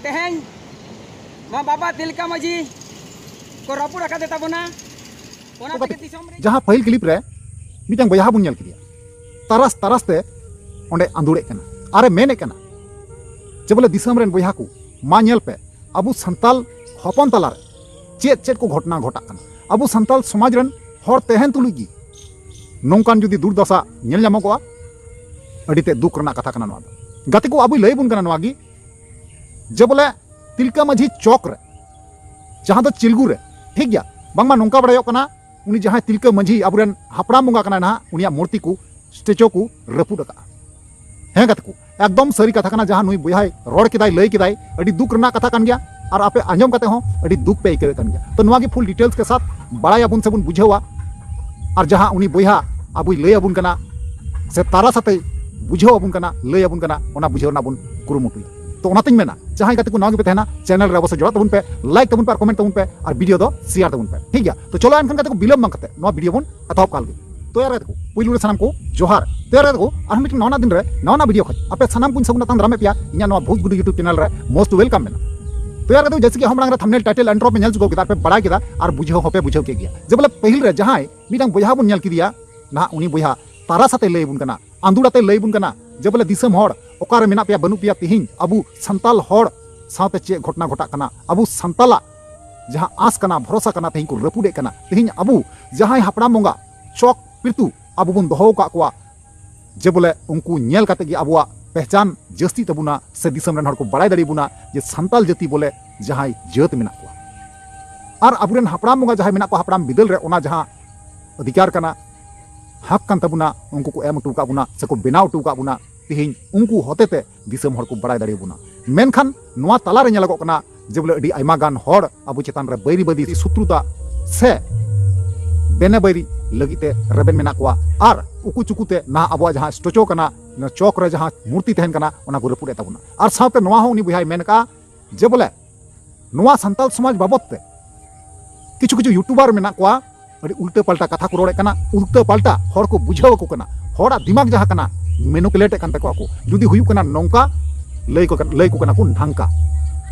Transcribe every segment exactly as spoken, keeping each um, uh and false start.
ᱛᱮᱦᱮᱧ ᱢᱟ ᱵᱟᱵᱟ ᱛᱤᱞᱠᱟ ᱢᱟᱹᱡᱷᱤ ᱠᱚ ᱨᱟᱹᱯᱩᱫ ᱟᱠᱟᱫᱮ ᱛᱟᱵᱚᱱᱟ᱾ ᱚᱱᱟ ᱛᱮᱜᱮ ᱫᱤᱥᱚᱢ ᱨᱮ ᱡᱟᱦᱟᱸ ᱯᱟᱹᱦᱤᱞ ᱠᱞᱤᱯ ᱨᱮ ᱢᱤᱫᱴᱟᱝ ᱵᱚᱭᱦᱟ ᱵᱚᱱ ᱧᱮᱞ ᱠᱮᱫᱮᱭᱟ, ᱛᱟᱨᱟᱥ ᱛᱟᱨᱟᱥ ᱛᱮ ᱚᱸᱰᱮ ᱟᱸᱫᱩᱲᱮᱜ ᱠᱟᱱᱟ ᱟᱨᱮ ᱢᱮᱱᱮᱫ ᱠᱟᱱᱟ ᱡᱮ ᱵᱚᱞᱮ, "ᱫᱤᱥᱚᱢ ᱨᱮᱱ ᱵᱚᱭᱦᱟ ᱠᱚ, ᱢᱟ ᱧᱮᱞ ᱯᱮ, ᱟᱵᱚ ᱥᱟᱱᱛᱟᱞ ᱦᱚᱯᱚᱱ ᱛᱟᱞᱟᱨᱮ ᱪᱮᱫ ᱪᱮᱫ ᱠᱚ ᱜᱷᱚᱴᱚᱱᱟ ᱜᱷᱚᱴᱟᱜ ᱠᱟᱱᱟ, ᱟᱵᱚ ᱥᱟᱱᱛᱟᱞ ᱥᱚᱢᱟᱡᱽ ᱨᱮᱱ ᱦᱚᱲ ᱛᱟᱦᱮᱱ ᱛᱩᱞᱩᱡ ᱜᱮ ᱱᱚᱝᱠᱟᱱ ᱡᱩᱫᱤ ᱫᱩᱨᱫᱟᱥᱟ ᱧᱮᱞ ᱧᱟᱢᱚᱜᱚᱜᱼᱟ, ᱟᱹᱰᱤ ᱛᱮᱫ ᱫᱩᱠ ᱨᱮᱱᱟᱜ ᱠᱟᱛᱷᱟ ᱠᱟᱱᱟ ᱱᱚᱣᱟ ᱫᱚ᱾" ᱜᱟᱛᱮ ᱠᱚ, ᱟᱵᱚᱭ ᱞᱟᱹᱭ ᱟᱵᱚᱱ ᱠᱟᱱᱟ ᱱᱚᱣᱟ ᱜᱮ ᱡᱮ ᱵᱚᱞᱮ, ᱛᱤᱞᱠᱟᱹ ᱢᱟᱹᱡᱷᱤ ᱪᱚᱠ ᱨᱮ, ᱡᱟᱦᱟᱸ ᱫᱚ ᱪᱤᱞᱜᱩ ᱨᱮ, ᱴᱷᱤᱠ ᱜᱮᱭᱟ, ᱵᱟᱝᱢᱟ ᱱᱚᱝᱠᱟ ᱵᱟᱲᱟᱭᱚᱜ ᱠᱟᱱᱟ, ᱩᱱᱤ ᱡᱟᱦᱟᱸᱭ ᱛᱤᱞᱠᱟᱹ ᱢᱟᱹᱡᱷᱤ ᱟᱵᱚᱨᱮᱱ ᱦᱟᱯᱲᱟᱢ ᱵᱚᱸᱜᱟ ᱠᱟᱱᱟᱭ ᱱᱟᱦᱟᱜ, ᱩᱱᱤᱭᱟᱜ ᱢᱩᱨᱛᱤ ᱠᱚ, ᱥᱴᱮᱪᱩ ᱠᱚ ᱨᱟᱹᱯᱩᱫ ᱟᱠᱟᱫᱼᱟ᱾ ᱦᱮᱸ ᱜᱟᱛᱮ ᱠᱚ, ᱮᱠᱫᱚᱢ ᱥᱟᱹᱨᱤ ᱠᱟᱛᱷᱟ ᱠᱟᱱᱟ, ᱡᱟᱦᱟᱸ ᱱᱩᱭ ᱵᱚᱭᱦᱟᱭ ᱨᱚᱲ ᱠᱮᱫᱟᱭ, ᱞᱟᱹᱭ ᱠᱮᱫᱟᱭ, ᱟᱹᱰᱤ ᱫᱩᱠ ᱨᱮᱱᱟᱜ ᱠᱟᱛᱷᱟ ᱠᱟᱱ ᱜᱮᱭᱟ᱾ ᱟᱨ ᱟᱯᱮ ᱟᱸᱡᱚᱢ ᱠᱟᱛᱮ ᱦᱚᱸ ᱟᱹᱰᱤ ᱫᱩᱠ ᱯᱮ ᱟᱹᱭᱠᱟᱹᱣᱮᱫ ᱠᱟᱱ ᱜᱮᱭᱟ᱾ ᱛᱚ ᱱᱚᱣᱟ ᱜᱮ ᱯᱷᱩᱞ ᱰᱤᱴᱮᱞᱥ ᱠᱮ ᱥᱟᱛᱷ ᱵᱟᱲᱟᱭᱟᱵᱚᱱ ᱥᱮᱵᱚᱱ ᱵᱩᱡᱷᱟᱹᱣᱟ᱾ ᱟᱨ ᱡᱟᱦᱟᱸ ᱩᱱᱤ ᱵᱚᱭᱦᱟ ᱟᱵᱚᱭ ᱞᱟᱹᱭ ᱟᱵᱚᱱ ᱠᱟᱱᱟ, ᱥᱮ ᱛᱟᱨᱟ ᱥᱟᱛᱮ ᱵᱩᱡᱷᱟᱹᱣ ᱟᱵᱚᱱ ᱠᱟᱱᱟ, ᱞᱟᱹᱭ ᱟᱵᱚᱱ ᱠᱟᱱᱟ, ᱚᱱᱟ ᱵᱩᱡᱷᱟᱹᱣ ᱨᱮᱱᱟᱜ ᱵᱚᱱ ᱠᱩᱨᱩᱢᱩᱴᱩᱭᱟ᱾ ᱛᱚ ᱚᱱᱟᱛᱤᱧ ᱢᱮᱱᱟ, ᱡᱟᱦᱟᱸᱭ ᱜᱟᱛᱮ ᱠᱚ ᱱᱟᱣᱟ ᱜᱮᱯᱮ ᱛᱟᱦᱮᱱᱟ, ᱪᱮᱱᱮᱞ ᱨᱮ ᱚᱵᱚᱥᱥᱳᱭ ᱡᱚᱲᱟᱣ ᱛᱟᱵᱚᱱ ᱯᱮ, ᱞᱟᱭᱤᱠ ᱛᱟᱵᱚᱱ ᱯᱮ ᱟᱨ ᱠᱚᱢᱮᱱᱴ ᱛᱟᱵᱚᱱ ᱯᱮ, ᱟᱨ ᱵᱷᱤᱰᱤᱭᱳ ᱫᱚ ᱥᱮᱭᱟᱨ ᱛᱟᱵᱚᱱ ᱯᱮ, ᱴᱷᱤᱠ ᱜᱮᱭᱟ? ᱛᱚ ᱪᱚᱞᱚ ᱮᱱᱠᱷᱟᱱ ᱜᱟᱛᱮ ᱠᱚ, ᱵᱤᱞᱚᱢ ᱵᱟᱝ ᱠᱟᱛᱮ ᱱᱚᱣᱟ ᱵᱷᱤᱰᱤᱭᱳ ᱵᱚᱱ ᱮᱛᱚᱦᱚᱵ ᱠᱟᱜ ᱞᱮᱜᱮ᱾ ᱛᱚ ᱭᱟᱨ ᱜᱟᱛᱮ ᱠᱚ, ᱯᱩᱭᱞᱩ ᱨᱮ ᱥᱟᱱᱟᱢ ᱠᱚ ᱡᱚᱦᱟᱨ᱾ ᱛᱚ ᱭᱟᱨ ᱜᱟᱛᱮ ᱠᱚ, ᱟᱨᱦᱚᱸ ᱢᱤᱫᱴᱮᱱ ᱱᱟᱣᱟ ᱫᱤᱱ ᱨᱮ ᱱᱟᱣᱟ ᱱᱟᱣᱟ ᱵᱷᱤᱰᱤᱭᱳ ᱠᱷᱚᱱ ᱟᱯᱮ ᱥᱟᱱᱟᱢ ᱠᱚᱧ ᱥᱟᱹᱜᱩᱱ ᱟᱛᱟᱝ ᱫᱟᱨᱟᱢᱮᱫ ᱯᱮᱭᱟ ᱤᱧᱟᱹᱜ ᱱᱚᱣᱟ ᱵᱷᱳᱡᱽᱜᱩᱰᱩ YouTube ᱪᱮᱱᱮᱞ ᱨᱮ most welcome ᱢᱮᱱᱟᱜᱼᱟ᱾ ᱛᱚ ᱭᱟᱨ ᱜᱟᱛᱮ ᱠᱚ, ᱡᱮᱭᱥᱮ ᱠᱤ ᱦᱚᱸ ᱢᱟᱲᱟᱝ ᱨᱮ ᱛᱷᱟᱢᱵᱱᱮᱞ ᱴᱟᱭᱴᱮᱞ ᱤᱱᱴᱨᱳ ᱯᱮ ᱧᱮᱞ ᱪᱩᱠᱟᱹᱣ ᱠᱮᱫᱟ, ᱟᱨ ᱯᱮ ᱵᱟᱲᱟᱭ ᱠᱮᱫᱟ ᱟᱨ ᱵᱩᱡᱷᱟᱹᱣ ᱦᱚᱸᱯᱮ ᱵᱩᱡᱷᱟᱹᱣ ᱠᱮᱫ ᱜᱮᱭᱟ, ᱡᱮ ᱵᱚᱞᱮ ᱯᱟᱹᱦᱤᱞ ᱨᱮ ᱡᱟᱦᱟᱸᱭ ᱢᱤᱫᱴᱟᱝ ᱵᱚᱭᱦᱟ ᱵᱚᱱ ᱧᱮᱞ ᱠᱮᱫᱮᱭᱟ ᱱᱟᱦᱟᱜ, ᱩᱱᱤ ᱵᱚᱭᱦᱟ ᱛᱟᱨᱟ ᱥᱟᱛᱮ ᱞᱟᱹᱭ ᱟᱵᱚᱱ ᱠᱟᱱᱟ, ᱟᱸᱫᱩᱲ ᱟᱛᱮ ᱞᱟᱹᱭ ᱟᱵᱚᱱ ᱠᱟᱱᱟ ᱡᱮ ᱵᱚᱞᱮ, ᱫᱤᱥᱚᱢ ᱦᱚᱲ, ᱚᱠᱟᱨᱮ ᱢᱮᱱᱟᱜ ᱯᱮᱭᱟ ᱵᱟᱹᱱᱩᱜ ᱯᱮᱭᱟ? ᱛᱤᱦᱤᱧ ᱟᱵᱚ ᱥᱟᱱᱛᱟᱞ ᱦᱚᱲ ᱥᱟᱶᱛᱮ ᱪᱮᱫ ᱜᱷᱚᱴᱚᱱᱟ ᱜᱷᱚᱴᱟᱜ ᱠᱟᱱᱟ? ᱟᱵᱚ ᱥᱟᱱᱛᱟᱞᱟᱜ ᱡᱟᱦᱟᱸ ᱟᱸᱥ ᱠᱟᱱᱟ, ᱵᱷᱚᱨᱚᱥᱟ ᱠᱟᱱᱟ, ᱛᱮᱦᱮᱧ ᱠᱚ ᱨᱟᱹᱯᱩᱫᱮᱫ ᱠᱟᱱᱟ᱾ ᱛᱮᱦᱮᱧ ᱟᱵᱚ ᱡᱟᱦᱟᱸᱭ ᱦᱟᱯᱲᱟᱢ ᱵᱚᱸᱜᱟ ᱪᱚᱠ ᱯᱤᱨᱛᱩ ᱟᱵᱚ ᱵᱚᱱ ᱫᱚᱦᱚ ᱟᱠᱟᱫ ᱠᱚᱣᱟ, ᱡᱮ ᱵᱚᱞᱮ ᱩᱱᱠᱩ ᱧᱮᱞ ᱠᱟᱛᱮ ᱜᱮ ᱟᱵᱚᱣᱟᱜ ᱯᱮᱦᱪᱟᱱ ᱡᱟᱹᱥᱛᱤᱜ ᱛᱟᱵᱚᱱᱟ, ᱥᱮ ᱫᱤᱥᱚᱢ ᱨᱮᱱ ᱦᱚᱲ ᱠᱚ ᱵᱟᱲᱟᱭ ᱫᱟᱲᱮᱭᱟᱵᱚᱱᱟ ᱡᱮ ᱥᱟᱱᱛᱟᱞ ᱡᱟᱹᱛᱤ ᱵᱚᱞᱮ ᱡᱟᱦᱟᱸᱭ ᱡᱟᱹᱛ ᱢᱮᱱᱟᱜ ᱠᱚᱣᱟ᱾ ᱟᱨ ᱟᱵᱚᱨᱮᱱ ᱦᱟᱯᱲᱟᱢ ᱵᱚᱸᱜᱟ ᱡᱟᱦᱟᱸᱭ ᱢᱮᱱᱟᱜ ᱠᱚᱣᱟ ᱦᱟᱯᱲᱟᱢ ᱵᱤᱫᱟᱹᱞ ᱨᱮ, ᱚᱱᱟ ᱡᱟᱦᱟᱸ ᱚᱫᱷᱤᱠᱟᱨ ᱠᱟᱱᱟ, ᱦᱟᱠ ᱠᱟᱱ ᱛᱟᱵᱚᱱᱟ, ᱩᱱᱠᱩ ᱠᱚ ᱮᱢ ᱦᱚᱴᱚ ᱟᱠᱟᱫ ᱵᱚᱱᱟ ᱥᱮᱠᱚ ᱵᱮᱱᱟᱣ ᱦᱚᱴᱚ ᱟᱠᱟᱫ ᱵᱚᱱᱟ, ᱛᱮᱦᱮᱧ ᱩᱱᱠᱩ ᱦᱚᱛᱮᱛᱮ ᱫᱤᱥᱚᱢ ᱦᱚᱲ ᱠᱚ ᱵᱟᱲᱟᱭ ᱫᱟᱲᱮᱭᱟᱵᱚᱱᱟ᱾ ᱢᱮᱱᱠᱷᱟᱱ ᱱᱚᱣᱟ ᱛᱟᱞᱟᱨᱮ ᱧᱮᱞᱚᱜᱚᱜ ᱠᱟᱱᱟ ᱡᱮ ᱵᱚᱞᱮ ᱟᱹᱰᱤ ᱟᱭᱢᱟ ᱜᱟᱱ ᱦᱚᱲ ᱟᱵᱚ ᱪᱮᱛᱟᱱ ᱨᱮ ᱵᱟᱹᱭᱨᱤ ᱵᱟᱹᱫᱤ ᱥᱩᱛᱨᱩᱛᱟ ᱥᱮ ᱵᱮᱱᱮ ᱵᱟᱹᱭᱨᱤ ᱞᱟᱹᱜᱤᱫ ᱛᱮ ᱨᱮᱵᱮᱱ ᱢᱮᱱᱟᱜ ᱠᱚᱣᱟ᱾ ᱟᱨ ᱩᱠᱩ ᱪᱩᱠᱩ ᱛᱮ ᱱᱟᱦᱟᱜ ᱟᱵᱚᱣᱟᱜ ᱡᱟᱦᱟᱸ ᱥᱴᱚᱪᱚ ᱠᱟᱱᱟ, ᱚᱱᱟ ᱪᱚᱠ ᱨᱮ ᱡᱟᱦᱟᱸ ᱢᱩᱨᱛᱤ ᱛᱟᱦᱮᱱ ᱠᱟᱱᱟ, ᱚᱱᱟ ᱠᱚ ᱨᱟᱹᱯᱩᱫ ᱮᱫ ᱛᱟᱵᱚᱱᱟ᱾ ᱟᱨ ᱥᱟᱶᱛᱮ ᱱᱚᱣᱟ ᱦᱚᱸ ᱩᱱᱤ ᱵᱚᱭᱦᱟᱭ ᱢᱮᱱ ᱟᱠᱟᱫᱼᱟ ᱡᱮ ᱵᱚᱞᱮ ᱱᱚᱣᱟ ᱥᱟᱱᱛᱟᱞ ᱥᱚᱢᱟᱡᱽ ᱵᱟᱵᱚᱫ ᱛᱮ ᱠᱤᱪᱷᱩ ᱠᱤᱪᱷᱩ ᱭᱩᱴᱩᱵᱟᱨ ᱢᱮᱱᱟᱜ ᱠᱚᱣᱟ, ᱟᱹᱰᱤ ᱩᱞᱴᱟᱹ ᱯᱟᱞᱴᱟ ᱠᱟᱛᱷᱟ ᱠᱚ ᱨᱚᱲᱮᱫ ᱠᱟᱱᱟ, ᱩᱞᱴᱟᱹ ᱯᱟᱞᱴᱟ ᱦᱚᱲ ᱠᱚ ᱵᱩᱡᱷᱟᱹᱣ ᱟᱠᱚ ᱠᱟᱱᱟ, ᱦᱚᱲᱟᱜ ᱫᱤᱢᱟᱜᱽ ᱡᱟᱦᱟᱸ ᱠᱟᱱᱟ, ᱢᱮᱱᱩᱯᱩᱞᱮᱴ ᱮᱫ ᱠᱟᱱ ᱛᱟᱠᱚᱣᱟ ᱠᱚ᱾ ᱡᱩᱫᱤ ᱦᱩᱭᱩᱜ ᱠᱟᱱᱟ ᱱᱚᱝᱠᱟ, ᱞᱟᱹᱭ ᱠᱚ ᱠᱟᱱᱟ, ᱞᱟᱹᱭ ᱠᱚ ᱠᱟᱱᱟ ᱠᱚ ᱱᱷᱟᱝᱠᱟ᱾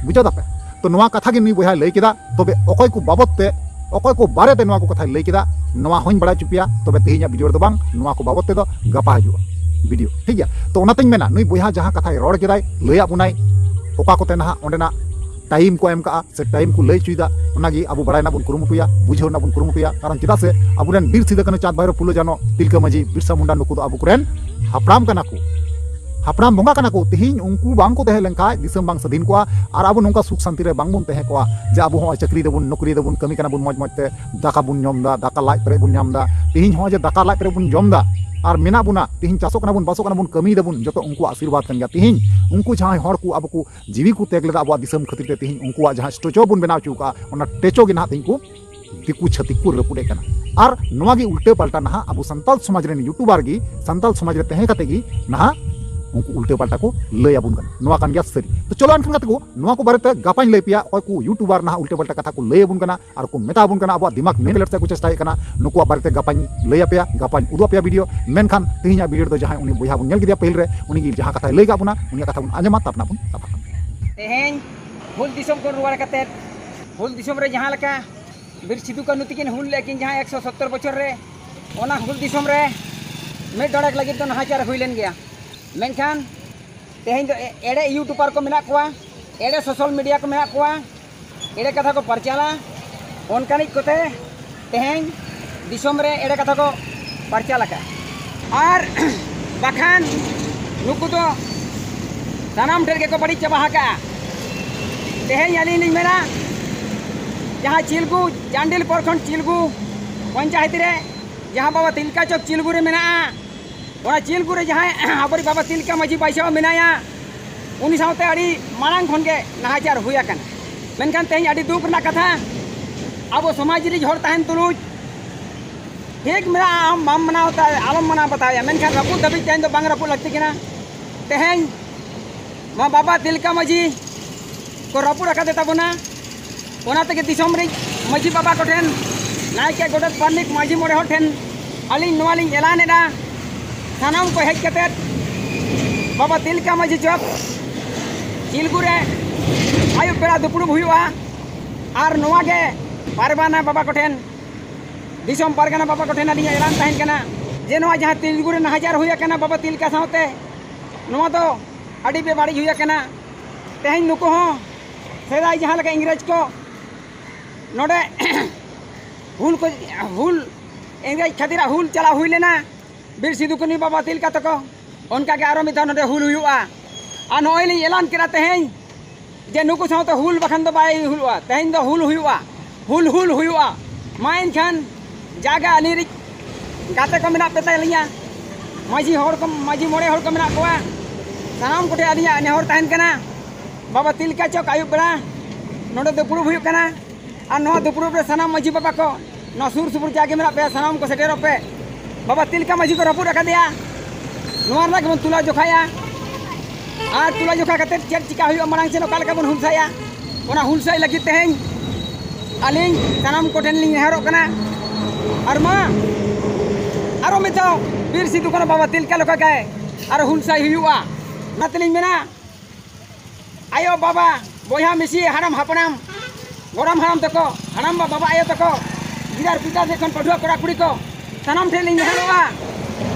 ᱵᱩᱡᱷᱟᱹᱣ ᱫᱟᱯᱮ? ᱛᱚ ᱱᱚᱣᱟ ᱠᱟᱛᱷᱟ ᱜᱮ ᱱᱩᱭ ᱵᱚᱭᱦᱟᱭ ᱞᱟᱹᱭ ᱠᱮᱫᱟ᱾ ᱛᱚᱵᱮ ᱚᱠᱚᱭ ᱠᱚ ᱵᱟᱵᱚᱛ ᱛᱮ, ᱚᱠᱚᱭ ᱠᱚ ᱵᱟᱨᱮ ᱛᱮ ᱱᱚᱣᱟ ᱠᱚ ᱠᱟᱛᱷᱟᱭ ᱞᱟᱹᱭ ᱠᱮᱫᱟ, ᱱᱚᱣᱟ ᱦᱚᱸᱧ ᱵᱟᱲᱟᱭ ᱦᱚᱪᱚ ᱯᱮᱭᱟ᱾ ᱛᱚᱵᱮ ᱛᱮᱦᱮᱧᱟᱜ ᱵᱷᱤᱰᱤᱭᱳ ᱨᱮᱫᱚ ᱵᱟᱝ, ᱱᱚᱣᱟ ᱠᱚ ᱵᱟᱵᱚᱛ ᱛᱮᱫᱚ ᱜᱟᱯᱟ ᱦᱤᱡᱩᱜᱼᱟ ᱵᱷᱤᱰᱤᱭᱳ, ᱴᱷᱤᱠ ᱜᱮᱭᱟ? ᱛᱚ ᱚᱱᱟᱛᱮᱧ ᱢᱮᱱᱟ, ᱱᱩᱭ ᱵᱚᱭᱦᱟ ᱡᱟᱦᱟᱸ ᱠᱟᱛᱷᱟᱭ ᱨᱚᱲ ᱠᱮᱫᱟᱭ, ᱞᱟᱹᱭᱟᱫ ᱵᱚᱱᱟᱭ ᱚᱠᱟ ᱠᱚᱛᱮ ᱱᱟᱦᱟᱜ ᱚᱸᱰᱮᱱᱟᱜ ᱴᱟᱭᱤᱢ ᱠᱚ ᱮᱢ ᱠᱟᱜᱼᱟ ᱥᱮ ᱴᱟᱭᱤᱢ ᱠᱚ ᱞᱟᱹᱭ ᱦᱚᱪᱚᱭᱮᱫᱟ, ᱚᱱᱟᱜᱮ ᱟᱵᱚ ᱵᱟᱲᱟᱭ ᱨᱮᱱᱟᱜ ᱵᱚᱱ ᱠᱩᱨᱩᱢᱩᱴᱩᱭᱟ, ᱵᱩᱡᱷᱟᱹᱣ ᱨᱮᱱᱟᱜ ᱵᱚᱱ ᱠᱩᱨᱩᱢᱩᱴᱩᱭᱟ᱾ ᱠᱟᱨᱚᱱ ᱪᱮᱫᱟᱜ ᱥᱮ ᱟᱵᱚᱨᱮᱱ ᱵᱤᱨ ᱥᱤᱫᱩ ᱠᱟᱹᱱᱦᱩ, ᱪᱟᱸᱫᱽ ᱵᱷᱟᱭᱨᱳ, ᱯᱷᱩᱞᱳ ᱡᱷᱟᱱᱳ, ᱛᱤᱞᱠᱟᱹ ᱢᱟᱹᱡᱷᱤ, ᱵᱤᱨᱥᱟ ᱢᱩᱱᱰᱟ, ᱱᱩᱠᱩ ᱫᱚ ᱟᱵᱚ ᱠᱚᱨᱮᱱ ᱦᱟᱯᱲᱟᱢ ᱠᱟᱱᱟ ᱠᱚ, ᱦᱟᱯᱲᱟᱢ ᱵᱚᱸᱜᱟ ᱠᱟᱱᱟ ᱠᱚ᱾ ᱛᱮᱦᱮᱧ ᱩᱱᱠᱩ ᱵᱟᱝ ᱠᱚ ᱛᱟᱦᱮᱸ ᱞᱮᱱᱠᱷᱟᱡ ᱫᱤᱥᱚᱢ ᱵᱟᱝ ᱥᱟᱹᱫᱷᱤᱱ ᱠᱚᱜᱼᱟ᱾ ᱟᱨ ᱟᱵᱚ ᱱᱚᱝᱠᱟ ᱥᱩᱠ ᱥᱟᱱᱛᱤ ᱨᱮ ᱵᱟᱝ ᱵᱚᱱ ᱛᱟᱦᱮᱸ ᱠᱚᱜᱼᱟ, ᱡᱮ ᱟᱵᱚ ᱦᱚᱸ ᱪᱟᱹᱠᱨᱤ ᱫᱟᱵᱚᱱ, ᱱᱚᱠᱨᱤ ᱫᱟᱵᱚᱱ, ᱠᱟᱹᱢᱤ ᱠᱟᱱᱟ ᱵᱚᱱ ᱢᱚᱡᱽ ᱢᱚᱡᱽ ᱛᱮ, ᱫᱟᱠᱟ ᱵᱚᱱ ᱡᱚᱢ ᱮᱫᱟ, ᱫᱟᱠᱟ ᱞᱟᱡ ᱯᱮᱨᱮᱡ ᱵᱚᱱ ᱧᱟᱢ ᱮᱫᱟ᱾ ᱛᱮᱦᱮᱧ ᱦᱚᱸ ᱡᱮ ᱫᱟᱠᱟ ᱞᱟᱡ ᱯᱮᱨᱮᱡ ᱵᱚᱱ ᱡᱚᱢ ᱮᱫᱟ ᱟᱨ ᱢᱮᱱᱟᱜ ᱵᱚᱱᱟ, ᱛᱮᱦᱮᱧ ᱪᱟᱥᱚᱜ ᱠᱟᱱᱟ ᱵᱚᱱ, ᱵᱟᱥᱚᱜ ᱠᱟᱱᱟ ᱵᱚᱱ, ᱠᱟᱹᱢᱤᱭ ᱫᱟᱵᱚᱱ, ᱡᱚᱛᱚ ᱩᱱᱠᱩᱣᱟᱜ ᱟᱥᱤᱨᱵᱟᱫᱽ ᱠᱟᱱ ᱜᱮᱭᱟ᱾ ᱛᱮᱦᱮᱧ ᱩᱱᱠᱩ ᱡᱟᱦᱟᱸᱭ ᱦᱚᱲ ᱠᱚ ᱟᱵᱚ ᱠᱚ ᱡᱤᱣᱤ ᱠᱚ ᱛᱮᱜ ᱞᱮᱫᱟ ᱟᱵᱚᱣᱟᱜ ᱫᱤᱥᱚᱢ ᱠᱷᱟᱹᱛᱤᱨ ᱛᱮ, ᱛᱮᱦᱮᱧ ᱩᱱᱠᱩᱣᱟᱜ ᱡᱟᱦᱟᱸ ᱥᱴᱮᱪᱩ ᱵᱚᱱ ᱵᱮᱱᱟᱣ ᱦᱚᱪᱚ ᱠᱟᱜᱼᱟ, ᱚᱱᱟ ᱥᱴᱮᱪᱩ ᱜᱮ ᱱᱟᱦᱟᱜ ᱛᱮᱦᱮᱧ ᱠᱚ ᱫᱤᱠᱩ ᱪᱷᱟᱹᱛᱤᱠ ᱠᱚ ᱨᱟᱹᱯᱩᱫ ᱮᱫ ᱠᱟᱱᱟ᱾ ᱟᱨ ᱱᱚᱣᱟ ᱜᱮ ᱩᱞᱴᱟᱹ ᱯᱟᱞᱴᱟ ᱱᱟᱦᱟᱜ ᱟᱵᱚ ᱥᱟᱱᱛᱟᱞ ᱥᱚᱢᱟᱡᱽ ᱨᱮᱱ ᱭᱩᱴᱩᱵᱟᱨ ᱜᱮ, ᱥᱟᱱᱛᱟᱞ ᱥᱚᱢᱟᱡᱽ ᱨᱮ ᱛᱟᱦᱮᱸ ᱠᱟᱛᱮ ᱜᱮ ᱱᱟᱦᱟᱜ ᱩᱱᱠᱩ ᱩᱞᱴᱟᱹ ᱯᱟᱞᱴᱟ ᱠᱚ ᱞᱟᱹᱭ ᱟᱵᱚᱱ ᱠᱟᱱᱟ᱾ ᱱᱚᱣᱟ ᱠᱟᱱ ᱜᱮᱭᱟ ᱥᱟᱹᱨᱤ᱾ ᱛᱚ ᱪᱚᱞᱚ ᱮᱱᱠᱷᱟᱱ ᱜᱟᱛᱮ ᱠᱚ, ᱱᱚᱣᱟ ᱠᱚ ᱵᱟᱨᱮᱛᱮ ᱜᱟᱯᱟᱧ ᱞᱟᱹᱭ ᱯᱮᱭᱟ, ᱚᱠᱚᱭ ᱠᱚ ᱭᱩᱴᱩᱵᱟᱨ ᱱᱟᱦᱟᱜ ᱩᱞᱴᱟᱹ ᱯᱟᱞᱴᱟ ᱠᱟᱛᱷᱟ ᱠᱚ ᱞᱟᱹᱭ ᱟᱵᱚᱱ ᱠᱟᱱᱟ ᱟᱨ ᱠᱚ ᱢᱮᱛᱟ ᱟᱵᱚᱱ ᱠᱟᱱᱟ, ᱟᱵᱚᱣᱟᱜ ᱫᱤᱢᱟᱜᱽ manipulate ᱥᱮᱫ ᱠᱚ ᱪᱮᱥᱴᱟᱭᱮᱫ ᱠᱟᱱᱟ, ᱱᱩᱠᱩᱣᱟᱜ ᱵᱟᱨᱮᱛᱮ ᱜᱟᱯᱟᱧ ᱞᱟᱹᱭ ᱟᱯᱮᱭᱟ, ᱜᱟᱯᱟᱧ ᱩᱫᱩᱜ ᱟᱯᱮᱭᱟ ᱵᱷᱤᱰᱤᱭᱳ᱾ ᱢᱮᱱᱠᱷᱟᱱ ᱛᱮᱦᱮᱧᱟᱜ ᱵᱷᱤᱰᱤᱭᱳ ᱨᱮᱫᱚ ᱡᱟᱦᱟᱸᱭ ᱩᱱᱤ ᱵᱚᱭᱦᱟ ᱵᱚᱱ ᱧᱮᱞ ᱠᱮᱫᱮᱭᱟ ᱯᱟᱹᱦᱤᱞ ᱨᱮ, ᱩᱱᱤ ᱜᱮ ᱡᱟᱦᱟᱸ ᱠᱟᱛᱷᱟᱭ ᱞᱟᱹᱭ ᱠᱟᱜ ᱵᱚᱱᱟ, ᱩᱱᱤᱭᱟᱜ ᱠᱟᱛᱷᱟ ᱵᱚᱱ ᱟᱸᱡᱚᱢᱟ, ᱛᱟᱨᱯᱚᱨ ᱱᱟᱜ ᱵᱚᱱ ᱠᱟᱛᱷᱟᱜ ᱠᱟᱱᱟ᱾ ᱛᱮᱦᱮᱧ ᱦᱩᱞ ᱫᱤᱥᱚᱢ ᱠᱷᱚᱱ ᱨᱩᱣᱟᱹᱲ ᱠᱟᱛᱮᱫ, ᱦᱩᱞ ᱫᱤᱥᱚᱢ ᱨᱮ ᱡᱟᱦᱟᱸ ᱞᱮᱠᱟ ᱵᱤᱨ ᱥᱤᱫᱩ ᱠᱟᱹᱱᱦᱩ ᱛᱟᱹᱠᱤᱱ ᱦᱩᱞ ᱞᱮᱫ ᱠᱤᱱ ᱡᱟᱦᱟᱸ ᱮᱠᱥᱚ ᱥᱚᱛᱛᱚᱨ ᱵᱚᱪᱷᱚᱨ ᱨᱮ, ᱚᱱᱟ ᱦᱩᱞ ᱫᱤᱥᱚᱢ ᱨᱮ ᱢᱤᱫ ᱰᱚᱸᱰᱮᱠ ᱞᱟᱹᱜᱤᱫ ᱫᱚ ᱱᱟᱦᱟᱪᱟᱨ ᱦᱩᱭ ᱞᱮᱱ ᱜᱮᱭᱟ᱾ ᱢᱮᱱᱠᱷᱟᱱ ᱛᱮᱦᱮᱧ ᱫᱚ ᱮ-, ᱮᱲᱮ ᱭᱩᱴᱩᱵᱟᱨ ᱠᱚ ᱢᱮᱱᱟᱜ ᱠᱚᱣᱟ, ᱮᱲᱮ ᱥᱳᱥᱟᱞ ᱢᱤᱰᱤᱭᱟ ᱠᱚ ᱢᱮᱱᱟᱜ ᱠᱚᱣᱟ, ᱮᱲᱮ ᱠᱟᱛᱷᱟ ᱠᱚ ᱯᱟᱨᱪᱟᱞᱟ᱾ ᱚᱱᱠᱟᱱᱤᱡ ᱠᱚᱛᱮ ᱛᱮᱦᱮᱧ ᱫᱤᱥᱚᱢ ᱨᱮ ᱮᱲᱮ ᱠᱟᱛᱷᱟ ᱠᱚ ᱯᱟᱨᱪᱟᱞ ᱟᱠᱟᱫᱼᱟ᱾ ᱟᱨ ᱵᱟᱠᱷᱟᱱ ᱱᱩᱠᱩ ᱫᱚ ᱥᱟᱱᱟᱢ ᱰᱷᱮᱨ ᱜᱮᱠᱚ ᱵᱟᱹᱲᱤᱡ ᱪᱟᱵᱟ ᱟᱠᱟᱫᱼᱟ᱾ ᱛᱮᱦᱮᱧ ᱟᱹᱞᱤᱧ ᱞᱤᱧ ᱢᱮᱱᱟ, ᱡᱟᱦᱟᱸ ᱪᱤᱞᱜᱩ, ᱪᱟᱱᱰᱤᱞ ᱯᱚᱨᱠᱷᱚᱸᱰ ᱪᱤᱞᱜᱩ ᱯᱚᱧᱪᱟᱭᱮᱛ ᱨᱮ, ᱡᱟᱦᱟᱸ ᱵᱟᱵᱟ ᱛᱤᱞᱠᱟ ᱪᱚᱠ ᱪᱤᱞᱜᱩ ᱨᱮ ᱢᱮᱱᱟᱜᱼᱟ, ᱚᱱᱟ ᱪᱤᱞᱜᱩ ᱨᱮ ᱡᱟᱦᱟᱸᱭ ᱟᱵᱚᱨᱤᱡ ᱵᱟᱵᱟ ᱛᱤᱞᱠᱟ ᱢᱟᱹᱡᱷᱤ ᱵᱟᱪᱷᱟᱣ ᱢᱮᱱᱟᱭᱟ, ᱩᱱᱤ ᱥᱟᱶᱛᱮ ᱟᱹᱰᱤ ᱢᱟᱲᱟᱝ ᱠᱷᱚᱱ ᱜᱮ ᱱᱟᱦᱟᱪᱟᱨ ᱦᱩᱭ ᱟᱠᱟᱱᱟ᱾ ᱢᱮᱱᱠᱷᱟᱱ ᱛᱮᱦᱮᱧ ᱟᱹᱰᱤ ᱫᱩᱠ ᱨᱮᱱᱟᱜ ᱠᱟᱛᱷᱟ, ᱟᱵᱚ ᱥᱚᱢᱟᱡᱽ ᱨᱤᱱᱤᱡ ᱦᱚᱲ ᱛᱟᱦᱮᱱ ᱛᱩᱞᱩᱡ ᱴᱷᱤᱠ ᱢᱮᱱᱟᱜᱼᱟ, ᱟᱢ ᱵᱟᱢ ᱢᱟᱱᱟᱣ ᱵᱟᱛᱟᱣᱟ, ᱟᱞᱚᱢ ᱢᱟᱱᱟᱣ ᱵᱟᱛᱟᱣᱟ, ᱢᱮᱱᱠᱷᱟᱱ ᱨᱟᱹᱯᱩᱫ ᱫᱷᱟᱹᱵᱤᱡ ᱛᱮᱦᱮᱧ ᱫᱚ ᱵᱟᱝ ᱨᱟᱹᱯᱩᱫ ᱞᱟᱹᱠᱛᱤ ᱠᱟᱱᱟ᱾ ᱛᱮᱦᱮᱧ ᱢᱟ ᱵᱟᱵᱟ ᱛᱤᱞᱠᱟ ᱢᱟᱹᱡᱷᱤ ᱠᱚ ᱨᱟᱹᱯᱩᱫ ᱟᱠᱟᱫᱮ ᱛᱟᱵᱚᱱᱟ᱾ ᱚᱱᱟ ᱛᱮᱜᱮ ᱫᱤᱥᱚᱢ ᱨᱤᱱ ᱢᱟᱹᱡᱷᱤ ᱵᱟᱵᱟ ᱠᱚᱴᱷᱮᱱ, ᱱᱟᱭᱠᱮ, ᱜᱚᱰᱮᱛ, ᱯᱟᱨᱟᱱᱤᱠ, ᱢᱟᱹᱡᱷᱤ ᱢᱚᱬᱮ ᱦᱚᱲ ᱴᱷᱮᱱ ᱟᱹᱞᱤᱧ ᱱᱚᱣᱟ ᱞᱤᱧ ᱮᱞᱟᱱ ᱮᱫᱟ, ᱥᱟᱱᱟᱢ ᱠᱚ ᱦᱮᱡ ᱠᱟᱛᱮᱫ ᱵᱟᱵᱟ ᱛᱤᱞᱠᱟ ᱢᱟᱹᱡᱷᱤ ᱪᱚᱠ ᱪᱤᱞᱜᱩ ᱨᱮ ᱯᱮᱲᱟ ᱫᱩᱯᱲᱩᱵ ᱦᱩᱭᱩᱜᱼᱟ᱾ ᱟᱨ ᱱᱚᱣᱟ ᱜᱮ ᱯᱟᱨᱜᱟᱱᱟ ᱵᱟᱵᱟ ᱠᱚᱴᱷᱮᱱ, ᱫᱤᱥᱚᱢ ᱯᱟᱨᱜᱟᱱᱟ ᱵᱟᱵᱟ ᱠᱚᱴᱷᱮᱱ ᱟᱹᱞᱤᱧᱟᱜ ᱮᱞᱟᱱ ᱛᱟᱦᱮᱱ ᱠᱟᱱᱟ ᱡᱮ ᱱᱚᱣᱟ ᱡᱟᱦᱟᱸ ᱛᱤᱞᱜᱩ ᱨᱮ ᱱᱟᱦᱟᱪᱟᱨ ᱦᱩᱭ ᱟᱠᱟᱱᱟ ᱵᱟᱵᱟ ᱛᱤᱞᱠᱟ ᱥᱟᱶᱛᱮ, ᱱᱚᱣᱟ ᱫᱚ ᱟᱹᱰᱤ ᱵᱮᱵᱟᱹᱲᱤᱡ ᱦᱩᱭ ᱟᱠᱟᱱᱟ᱾ ᱛᱮᱦᱮᱧ ᱱᱩᱠᱩ ᱦᱚᱸ ᱥᱮᱫᱟᱭ ᱡᱟᱦᱟᱸ ᱞᱮᱠᱟ ᱤᱝᱨᱮᱡᱽ ᱠᱚ ᱱᱚᱰᱮ ᱦᱩᱞ ᱠᱚ, ᱦᱩᱞ, ᱤᱝᱨᱮᱡᱽ ᱠᱷᱟᱹᱛᱤᱨᱟᱜ ᱦᱩᱞ ᱪᱟᱞᱟᱣ ᱦᱩᱭ ᱞᱮᱱᱟ, ᱵᱤᱨ ᱥᱤᱫᱩ ᱠᱟᱹᱱᱦᱩ ᱵᱟᱵᱟ ᱛᱤᱞᱠᱟ ᱛᱟᱠᱚ, ᱚᱱᱠᱟ ᱜᱮ ᱟᱨᱚ ᱢᱤᱫ ᱫᱷᱟᱣ ᱱᱚᱰᱮ ᱦᱩᱞ ᱦᱩᱭᱩᱜᱼᱟ᱾ ᱟᱨ ᱱᱚᱜᱼᱚᱭ ᱞᱤᱧ ᱮᱞᱟᱱ ᱠᱮᱫᱟ ᱛᱮᱦᱮᱧ ᱡᱮ ᱱᱩᱠᱩ ᱥᱟᱶᱛᱮ ᱦᱩᱞ ᱵᱟᱠᱷᱟᱱ ᱫᱚ ᱵᱟᱭ ᱦᱩᱭᱩᱜᱼᱟ᱾ ᱛᱮᱦᱮᱧ ᱫᱚ ᱦᱩᱞ ᱦᱩᱭᱩᱜᱼᱟ, ᱦᱩᱞ, ᱦᱩᱞ ᱦᱩᱭᱩᱜᱼᱟ᱾ ᱢᱟ ᱮᱱᱠᱷᱟᱱ ᱡᱟᱜᱮ ᱟᱹᱞᱤᱧ ᱨᱤᱡ ᱜᱟᱛᱮ ᱠᱚ ᱢᱮᱱᱟᱜ ᱯᱮ ᱛᱟᱞᱤᱧᱟ, ᱢᱟᱹᱡᱷᱤ ᱦᱚᱲ ᱠᱚ, ᱢᱟᱹᱡᱷᱤ ᱢᱚᱬᱮ ᱦᱚᱲ ᱠᱚ ᱢᱮᱱᱟᱜ ᱠᱚᱣᱟ, ᱥᱟᱱᱟᱢ ᱠᱚᱴᱷᱮᱱ ᱟᱹᱞᱤᱧᱟᱜ ᱱᱮᱦᱚᱨ ᱛᱟᱦᱮᱱ ᱠᱟᱱᱟ, ᱵᱟᱵᱟ ᱛᱤᱞᱠᱟ ᱪᱚᱠ ᱟᱹᱭᱩᱵ ᱵᱮᱲᱟ ᱱᱚᱰᱮ ᱫᱩᱯᱲᱩᱵ ᱦᱩᱭᱩᱜ ᱠᱟᱱᱟ᱾ ᱟᱨ ᱱᱚᱣᱟ ᱫᱩᱯᱲᱩᱵ ᱨᱮ ᱥᱟᱱᱟᱢ ᱢᱟᱹᱡᱷᱤ ᱵᱟᱵᱟ ᱠᱚ, ᱱᱚᱣᱟ ᱥᱩᱨ ᱥᱩᱯᱩᱨ ᱡᱟᱜᱮ ᱢᱮᱱᱟᱜ ᱯᱮᱭᱟ, ᱥᱟᱱᱟᱢ ᱠᱚ ᱥᱮᱴᱮᱨᱚᱜ ᱯᱮ᱾ ᱵᱟᱵᱟ ᱛᱤᱞᱠᱟ ᱢᱟᱹᱡᱷᱤ ᱠᱚ ᱨᱟᱹᱯᱩᱫ ᱟᱠᱟᱫᱮᱭᱟ, ᱱᱚᱣᱟ ᱨᱮᱱᱟᱜ ᱜᱮᱵᱚᱱ ᱛᱩᱞᱟᱹ ᱡᱚᱠᱷᱟᱭᱟ᱾ ᱟᱨ ᱛᱩᱞᱟᱹ ᱡᱚᱠᱷᱟ ᱠᱟᱛᱮ ᱪᱮᱫ ᱪᱤᱠᱟ ᱦᱩᱭᱩᱜᱼᱟ, ᱢᱟᱲᱟᱝ ᱥᱮᱫ ᱚᱠᱟ ᱞᱮᱠᱟ ᱵᱚᱱ ᱦᱩᱞᱥᱟᱭᱟ, ᱚᱱᱟ ᱦᱩᱞᱥᱟᱭ ᱞᱟᱹᱜᱤᱫ ᱛᱮᱦᱮᱧ ᱟᱹᱞᱤᱧ ᱥᱟᱱᱟᱢ ᱠᱚᱴᱷᱮᱱ ᱞᱤᱧ ᱱᱮᱦᱚᱨᱚᱜ ᱠᱟᱱᱟ᱾ ᱟᱨ ᱢᱟ ᱟᱨᱚ ᱢᱤᱫ ᱫᱷᱟᱣ ᱵᱤᱨ ᱥᱤᱫᱩ ᱠᱟᱹᱱᱦᱩ ᱵᱟᱵᱟ ᱛᱤᱞᱠᱟ ᱞᱮᱠᱟ ᱜᱮ ᱟᱨᱚ ᱦᱩᱞᱥᱟᱭ ᱦᱩᱭᱩᱜᱼᱟ᱾ ᱚᱱᱟ ᱛᱮᱞᱤᱧ ᱢᱮᱱᱟ, ᱟᱭᱳ ᱵᱟᱵᱟ, ᱵᱚᱭᱦᱟ ᱢᱤᱥᱤ, ᱦᱟᱲᱟᱢ ᱦᱟᱯᱲᱟᱢ, ᱜᱚᱲᱚᱢ ᱦᱟᱲᱟᱢ ᱛᱟᱠᱚ, ᱦᱟᱲᱟᱢ ᱵᱟ ᱵᱟᱵᱟ ᱟᱭᱳ ᱛᱟᱠᱚ, ᱜᱤᱫᱟᱹᱨ ᱯᱤᱫᱟᱹᱨ ᱥᱮᱫ ᱠᱷᱚᱱ ᱯᱟᱹᱴᱷᱩᱣᱟᱹ ᱠᱚᱲᱟ ᱠᱩᱲᱤ ᱠᱚ, ᱥᱟᱱᱟᱢ ᱴᱷᱮᱱ ᱞᱤᱧ ᱱᱮᱦᱚᱨᱚᱜᱼᱟ,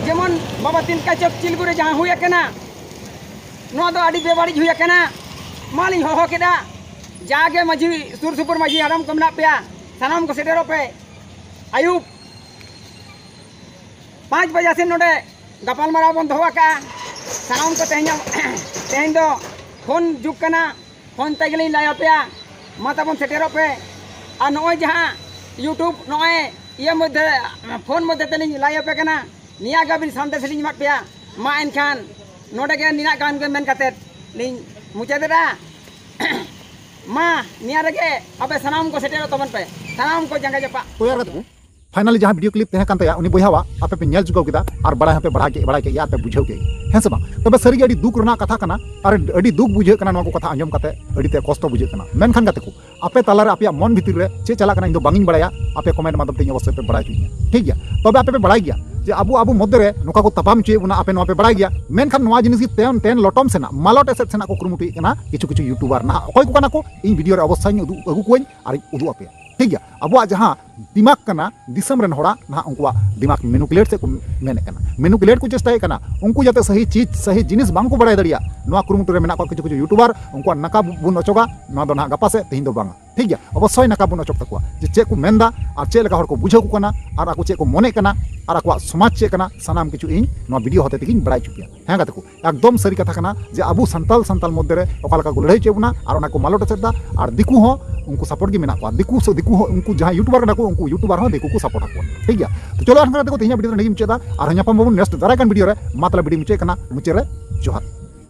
ᱡᱮᱢᱚᱱ ᱵᱟᱵᱟ ᱛᱤᱞᱠᱟ ᱪᱚᱠ ᱪᱤᱞᱜᱩ ᱨᱮ ᱡᱟᱦᱟᱸ ᱦᱩᱭ ᱟᱠᱟᱱᱟ, ᱱᱚᱣᱟ ᱫᱚ ᱟᱹᱰᱤ ᱵᱮᱵᱟᱹᱲᱤᱡ ᱦᱩᱭ ᱟᱠᱟᱱᱟ᱾ ᱢᱟᱞᱤᱧ ᱦᱚᱦᱚ ᱠᱮᱫᱟ, ᱡᱟᱜᱮ ᱢᱟᱹᱡᱷᱤ, ᱥᱩᱨ ᱥᱩᱯᱩᱨ ᱢᱟᱹᱡᱷᱤ ᱦᱟᱲᱟᱢ ᱠᱚ ᱢᱮᱱᱟᱜ ᱯᱮᱭᱟ, ᱥᱟᱱᱟᱢ ᱠᱚ ᱥᱮᱴᱮᱨᱚᱜ ᱯᱮ᱾ ᱟᱹᱭᱩᱵ ᱯᱟᱸᱪ ᱵᱟᱡᱟ ᱥᱮᱫ ᱱᱚᱰᱮ ᱜᱟᱯᱟᱞᱢᱟᱨᱟᱣ ᱵᱚᱱ ᱫᱚᱦᱚ ᱟᱠᱟᱫᱼᱟ᱾ ᱥᱟᱱᱟᱢ ᱠᱚ ᱛᱮᱦᱮᱧ, ᱛᱮᱦᱮᱧ ᱫᱚ ᱯᱷᱳᱱ ᱡᱩᱜᱽ ᱠᱟᱱᱟ, ᱯᱷᱳᱱ ᱛᱮᱜᱮᱞᱤᱧ ᱞᱟᱹᱭ ᱟᱯᱮᱭᱟ, ᱢᱟ ᱛᱟᱵᱚᱱ ᱥᱮᱴᱮᱨᱚᱜ ᱯᱮ᱾ ᱟᱨ ᱱᱚᱜᱼᱚᱭ ᱡᱟᱦᱟᱸ YouTube ᱱᱚᱜᱼᱚᱭ ᱤᱭᱟᱹ ᱢᱚᱫᱽᱫᱷᱮ, ᱯᱷᱳᱱ ᱢᱚᱫᱽᱫᱷᱮ ᱛᱮᱞᱤᱧ ᱞᱟᱹᱭ ᱟᱯᱮ ᱠᱟᱱᱟ, ᱱᱤᱭᱟᱹ ᱜᱮ ᱟᱹᱵᱤᱱ ᱥᱟᱸᱫᱮᱥ ᱞᱤᱧ ᱮᱢᱟᱫ ᱯᱮᱭᱟ᱾ ᱢᱟ ᱮᱱᱠᱷᱟᱱ ᱱᱚᱰᱮ ᱜᱮ ᱱᱤᱱᱟᱹᱜ ᱜᱟᱱ ᱜᱮ ᱢᱮᱱ ᱠᱟᱛᱮᱫ ᱞᱤᱧ ᱢᱩᱪᱟᱹᱫᱮᱫᱼᱟ᱾ ᱢᱟ ᱱᱤᱭᱟᱹ ᱨᱮᱜᱮ ᱟᱯᱮ ᱥᱟᱱᱟᱢ ᱠᱚ ᱥᱮᱴᱮᱨᱚᱜ ᱛᱟᱵᱚᱱ ᱯᱮ, ᱥᱟᱱᱟᱢ ᱠᱚ ᱡᱟᱸᱜᱟ ᱡᱟᱯᱟᱜ᱾ ᱛᱚᱭᱟᱨ ᱠᱟᱛᱮ ᱯᱷᱟᱭᱱᱟᱞᱤ ᱡᱟᱦᱟᱸ ᱵᱷᱤᱰᱤᱭᱳ ᱠᱞᱤᱯ ᱛᱟᱦᱮᱸ ᱠᱟᱱ ᱛᱟᱭᱟ, ᱩᱱᱤ ᱵᱚᱭᱦᱟᱣᱟᱜ ᱟᱯᱮ ᱯᱮ ᱧᱮᱞ ᱪᱩᱠᱟᱹᱣ ᱠᱮᱫᱟ ᱟᱨ ᱵᱟᱲᱟᱭ ᱦᱚᱸᱯᱮ ᱵᱟᱲᱟᱭ ᱠᱮᱫ, ᱵᱟᱲᱟᱭ ᱠᱮᱫ ᱜᱮᱭᱟ ᱟᱨ ᱯᱮ ᱵᱩᱡᱷᱟᱹᱣ ᱠᱮᱫ, ᱦᱮᱸ ᱥᱮ ᱵᱟᱝ? ᱛᱚᱵᱮ ᱥᱟᱹᱨᱤᱜᱮ ᱟᱹᱰᱤ ᱫᱩᱠ ᱨᱮᱱᱟᱜ ᱠᱟᱛᱷᱟ ᱠᱟᱱᱟ ᱟᱨ ᱟᱹᱰᱤ ᱫᱩᱠ ᱵᱩᱡᱷᱟᱹᱜ ᱠᱟᱱᱟ ᱱᱚᱣᱟ ᱠᱚ ᱠᱟᱛᱷᱟ ᱟᱸᱡᱚᱢ ᱠᱟᱛᱮ, ᱟᱹᱰᱤ ᱛᱮ ᱠᱚᱥᱴᱚ ᱵᱩᱡᱷᱟᱹᱜ ᱠᱟᱱᱟ᱾ ᱢᱮᱱᱠᱷᱟᱱ ᱜᱟᱛᱮ ᱠᱚ, ᱟᱯᱮ ᱛᱟᱞᱟᱨᱮ ᱟᱯᱮᱭᱟᱜ ᱢᱚᱱ ᱵᱷᱤᱛᱤᱨ ᱨᱮ ᱪᱮᱫ ᱪᱟᱞᱟᱜ ᱠᱟᱱᱟ ᱤᱧ ᱫᱚ ᱵᱟᱝ ᱤᱧ ᱵᱟᱲᱟᱭᱟ, ᱟᱯᱮ ᱠᱚᱢᱮᱱᱴ ᱢᱟᱫᱽᱫᱷᱚᱢ ᱛᱮ ᱤᱧ ᱚᱵᱚᱥᱥᱳᱭ ᱯᱮ ᱵᱟᱲᱟᱭ ᱦᱚᱪᱚᱧᱟ, ᱴᱷᱤᱠ ᱜᱮᱭᱟ? ᱛᱚᱵᱮ ᱟᱯᱮ ᱯᱮ ᱵᱟᱲᱟᱭ ᱜᱮᱭᱟ ᱡᱮ ᱟᱵᱚ ᱟᱵᱚ ᱢᱚᱫᱽᱫᱷᱮ ᱨᱮ ᱱᱚᱝᱠᱟ ᱠᱚ ᱛᱟᱯᱟᱢ ᱦᱚᱪᱚᱭᱮᱫ ᱵᱚᱱᱟ, ᱟᱯᱮ ᱱᱚᱣᱟ ᱯᱮ ᱵᱟᱲᱟᱭ ᱜᱮᱭᱟ᱾ ᱢᱮᱱᱠᱷᱟᱱ ᱱᱚᱣᱟ ᱡᱤᱱᱤᱥ ᱜᱮ ᱛᱮᱱ ᱛᱮᱱ ᱞᱚᱴᱚᱢ ᱥᱮᱱᱟᱜ, ᱢᱟᱞᱚᱴ ᱮᱥᱮᱫ ᱥᱮᱱᱟᱜ ᱠᱚ ᱠᱩᱨᱩᱢᱩᱴᱩᱭᱮᱫ ᱠᱟᱱᱟ ᱠᱤᱪᱷᱩ ᱠᱤᱪᱷᱩ YouTuber᱾ ᱱᱟᱦᱟᱜ ᱚᱠᱚᱭ ᱠᱚ ᱠᱟᱱᱟ ᱠᱚ, ᱤᱧ video ᱨᱮ ᱚᱵᱚᱥᱥᱳᱭ ᱤᱧ ᱩᱫᱩᱜ ᱟᱹᱜᱩ ᱠᱚᱣᱟᱧ ᱟᱨᱤᱧ ᱩᱫᱩᱜ ᱟᱯᱮᱭᱟ᱾ ᱴᱷᱤᱠ ᱜᱮᱭᱟ, ᱟᱵᱚᱣᱟᱜ ᱡᱟᱦᱟᱸ ᱫᱤᱢᱟᱜᱽ ᱠᱟᱱᱟ, ᱫᱤᱥᱚᱢ ᱨᱮᱱ ᱦᱚᱲᱟᱜ ᱱᱟᱦᱟᱜ ᱩᱱᱠᱩᱣᱟᱜ ᱫᱤᱢᱟᱜᱽ manipulate ᱥᱮᱫ ᱠᱚ ᱢᱮᱱᱮᱫ ᱠᱟᱱᱟ, manipulate ᱠᱚ ᱪᱮᱥᱴᱟᱭᱮᱫ ᱠᱟᱱᱟ᱾ ᱩᱱᱠᱩ ᱡᱟᱛᱮ ᱥᱟᱹᱦᱤ ᱪᱤᱡᱽ, ᱥᱟᱹᱦᱤ ᱡᱤᱱᱤᱥ ᱵᱟᱝ ᱠᱚ ᱵᱟᱲᱟᱭ ᱫᱟᱲᱮᱭᱟᱜ, ᱱᱚᱣᱟ ᱠᱩᱨᱩᱢᱩᱴᱩ ᱨᱮ ᱢᱮᱱᱟᱜ ᱠᱚᱣᱟ ᱠᱤᱪᱷᱩ ᱠᱤᱪᱷᱩ YouTuber᱾ ᱩᱱᱠᱩᱣᱟᱜ ᱱᱟᱠᱟᱵ ᱵᱚᱱ ᱚᱪᱚᱜᱟ, ᱱᱚᱣᱟ ᱫᱚ ᱱᱟᱦᱟᱜ ᱜᱟᱯᱟ ᱥᱮᱫ, ᱛᱮᱦᱮᱧ ᱫᱚ ᱵᱟᱝᱟ᱾ ᱴᱷᱤᱠ ᱜᱮᱭᱟ, ᱚᱵᱚᱥᱥᱳᱭ ᱱᱟᱠᱟᱵ ᱵᱚᱱ ᱚᱪᱚᱜ ᱛᱟᱠᱚᱣᱟ ᱡᱮ ᱪᱮᱫ ᱠᱚ ᱢᱮᱱᱫᱟ ᱟᱨ ᱪᱮᱫ ᱞᱮᱠᱟ ᱦᱚᱲ ᱠᱚ ᱵᱩᱡᱷᱟᱹᱣ ᱠᱚ ᱠᱟᱱᱟ ᱟᱨ ᱟᱠᱚᱣᱟᱜ ᱥᱚᱢᱟᱡᱽ ᱪᱮᱫ ᱠᱟᱱᱟ, ᱥᱟᱱᱟᱢ ᱠᱤᱪᱷᱩ ᱤᱧ ᱱᱚᱣᱟ video ᱦᱚᱛᱮ ᱛᱮᱜᱮᱧ ᱵᱟᱲᱟᱭ ᱦᱚᱪᱚ ᱯᱮᱭᱟ᱾ ᱦᱮᱸ ᱜᱟᱛᱮ ᱠᱚ, ᱮᱠᱫᱚᱢ ᱥᱟᱹᱨᱤ ᱠᱟᱛᱷᱟ ᱠᱟᱱᱟ ᱡᱮ ᱟᱵᱚ ᱥᱟᱱᱛᱟᱞ, ᱥᱟᱱᱛᱟᱞ ᱢᱚᱫᱽᱫᱷᱮ ᱨᱮ ᱚᱠᱟ ᱞᱮᱠᱟ ᱠᱚ ᱞᱟᱹᱲᱦᱟᱹᱭ ᱦᱚᱪᱚᱭᱮᱫ ᱵᱚᱱᱟ ᱟᱨ ᱚᱱᱟ ᱠᱚ ᱢᱟᱞᱚᱴ ᱮᱥᱮᱫ ᱫᱟ, ᱟᱨ ᱫᱤᱠᱩ ᱦᱚᱸ ᱩᱱᱠᱩ support ᱜᱮ ᱢᱮᱱᱟᱜ ᱠᱚᱣᱟ᱾ ᱫᱤᱠᱩ ᱥᱮ ᱫᱤᱠᱩ ᱦᱚᱸ, ᱩᱱᱠᱩ ᱡᱟᱦᱟᱸᱭ YouTuber ᱠᱟᱱᱟ ᱠᱚ, ᱩᱱᱠᱩ YouTuber ᱦᱚᱸ ᱫᱤᱠᱩ ᱠᱚ support ᱟᱠᱚᱣᱟ᱾ ᱴᱷᱤᱠ ᱜᱮᱭᱟ, ᱛᱚ ᱪᱚᱞᱚ ᱮᱱᱠᱷᱟᱱ ᱜᱟᱛᱮ ᱠᱚ, ᱛᱮᱦᱮᱧᱟᱜ video ᱫᱚ ᱱᱚᱰᱮ ᱜᱮᱧ ᱢᱩᱪᱟᱹᱫᱟ᱾ ᱟᱨᱦᱚᱸ ᱧᱟᱯᱟᱢ ᱟᱵᱚᱱ next ᱫᱟᱨᱟᱭ ᱠᱟᱱ video ᱨᱮ᱾ ᱢᱟ ᱛᱟᱦᱞᱮ video ᱢᱩᱪᱟᱹᱫ ᱠᱟᱱᱟ, ᱢᱩᱪᱟᱹᱫ ᱨᱮ ᱡᱚᱦᱟᱨ᱾